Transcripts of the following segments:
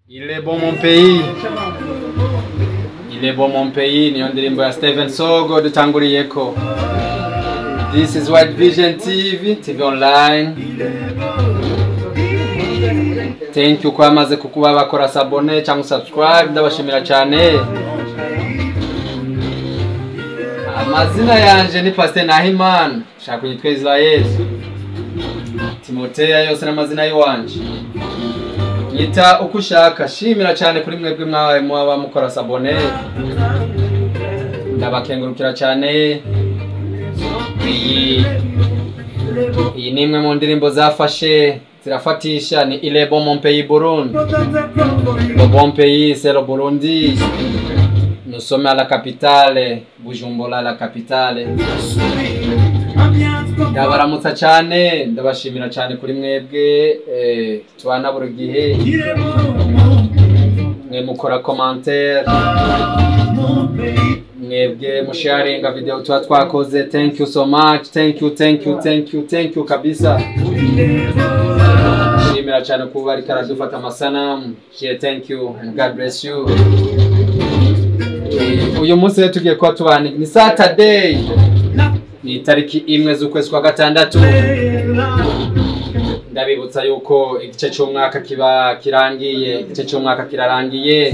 Il est bon mon pays. Il est bon mon pays niyo ndirimbo ya Steven Sogo dutanguriyeko. This is White Vision TV, TV online. Thank you kwa maze kukuba bakora s'abonner cyangwa subscribe, ndabashimira cyane. Amazina yanje ni Pastor Nahimana, shaka kunyitwa Israel. Timoteya yose n'amazina yiwanje. Nyita uko ushaka. Shimira cyane kuri mwebwe mwabaye mwaba mukora s'abonner. Ndabakengurukira cyane. Iyi ni imwe mu ndirimbo zafashe zirafatisha, ni Il est bon mon pays Burundi. Le bon pays c'est le Burundi. Nous sommes à la capitale, Bujumbura la capitale. Ndabaramutsa cyane, ndabashimira cyane kuri mwebwe tubana buri gihe. Mwe mukora commentaire, mwebwe musharinga video tuba twakoze. Thank you so much, thank you, thank you, thank you, thank you kabisa. Shimira cyane kuba ariko aradufata amasanamu. Thank you and God bless you. Uyu munsi rero tugiye kuba tubana ni Saturday, ni itariki 1 z'ukwezi kwa 6. Ndabibutsa yuko igice cy'umwaka kiba kirangiye, igice cy'umwaka kirarangiye,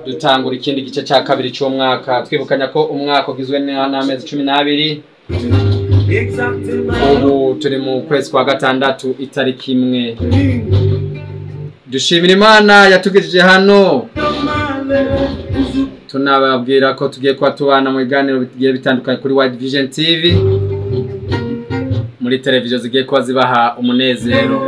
dutangura ikindi gice cya kabiri cy'umwaka. Twibukanya ko umwaka ugizwe n'amezi 12. Ubu turi mu kwezi kwa 6 itariki 1. Dushimira Imana yatugejeje hano. Tunababwira ko tugiye kuba tubana mu biganiro bigiye bitandukanye kuri White Vision TV, muri televiziyo zigiye kuba zibaha umunezero.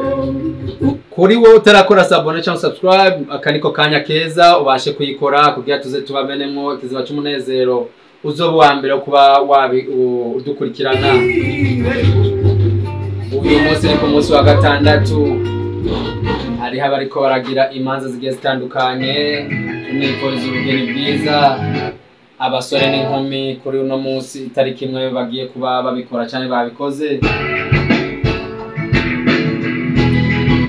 Kuri wowe utarakora s'abonner cyangwa subscribe, aka niko kanya keza ubashe kuyikora kugira tuze tubamenemo ikiziba cy'umunezero, uzoba uwa mbere kuba udukurikirana. Uyu munsi ni ku munsi wa 6, hariho abariko baragira imanza zigiye zitandukanye. Tumwifuriza ubugeni bwiza abasore n'inkumi kuri uno munsi itariki 1 bagiye kuba babikora cyane babikoze.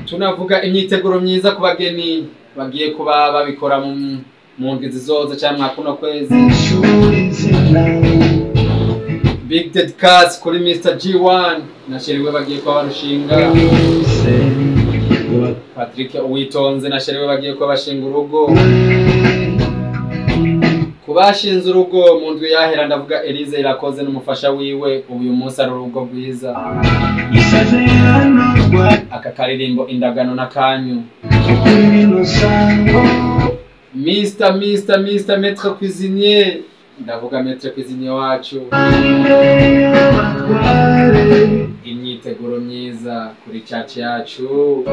Tunavuga imyiteguro myiza ku bageni bagiye kuba babikora mu ndwi zizoza cyangwa kuno kwezi. Big Dead Cats kuri Mr G1 na Sheriwe bagiye kuba barushinga. Patrick Uwitonze na Sheriwe bagiye kuba bashinga urugo. Kubashinze urugo mu ndwi yahera ndavuga Elise Irakoze n'umufasha wiwe, uyu munsi ari urugo rwiza. Aka karirimbo indagano n'akanyu. Mr Mr Mr Maître Cuisinier, ndavuga Maître Cuisinier wacu. Imyiteguro myiza kuri church yacu.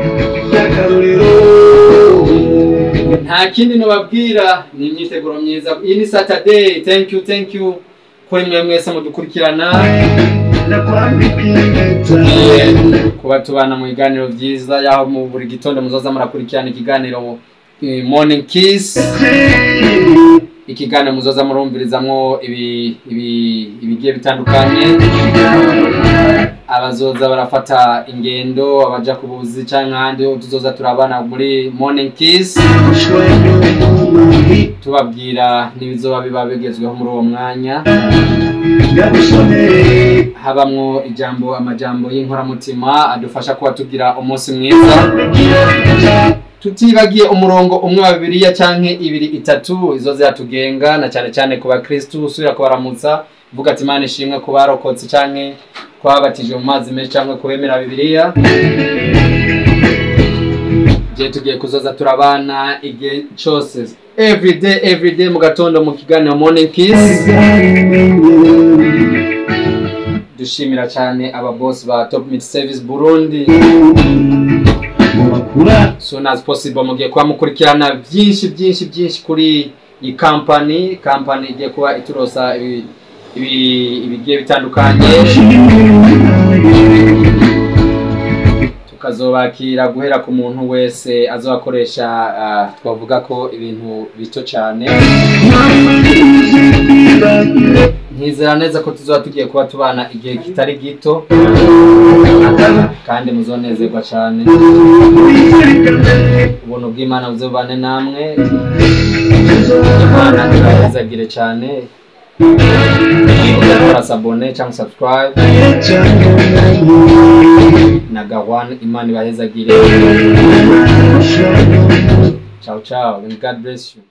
Nta kindi nobabwira, ni imyiteguro myiza. Iyi ni Saturday. Thank you, thank you kuri mwe mwese mudukurikirana. Kuba tubana mu biganiro byiza yaho mu buri gitondo muzoza murakurikirana ikiganiro Morning Kiss, ikiganiro muzoza murumvirizamwo ibigiye bitandukanye. Abazoza barafata ingendo, abaja kubuzi canke ahandi tuzoza turabana muri Morning Kiss, tubabwira n'ibizoba biba bigezweho muri uwo mwanya. Habamwo ijambo, amajambo y'inkoramutima adufasha kuba tugira umunsi mwiza. Tutibagiye umurongo umwe wa Bibiliya canke 2 3 izo ziratugenga, na cyane cyane ku bakristu. Usubira kubaramutsa vuga ati Imana ishimwe ku barokotse canke kwabatijwe mu mazi menshi canke kubemera Bibiliya. Je tugiye kuzoza turabana igihe cyose, every day mu gatondo mu kiganiro Morning Kiss. Dushimira cyane aba boss ba Top Meat Service Burundi. Soon as possible mugiye kuba mukurikirana byinshi byinshi byinshi kuri iyi company. Company igiye kuba iturosa ibigiye bitandukanye. Tukazobakira guhera ku muntu wese azobakoresha, twavuga ko ibintu bito cyane. Nkizera neza ko tuzoba tugiye kuba tubana igihe kitari gito kandi muzonezerwa cyane. Ubu Ubuntu bw'Imana buzobane namwe. Imana ibahezagire cyane. Kora s'abonner cyangwa subscribe na Gawan. Imana ibahezagire. Ciao ciao and God bless you.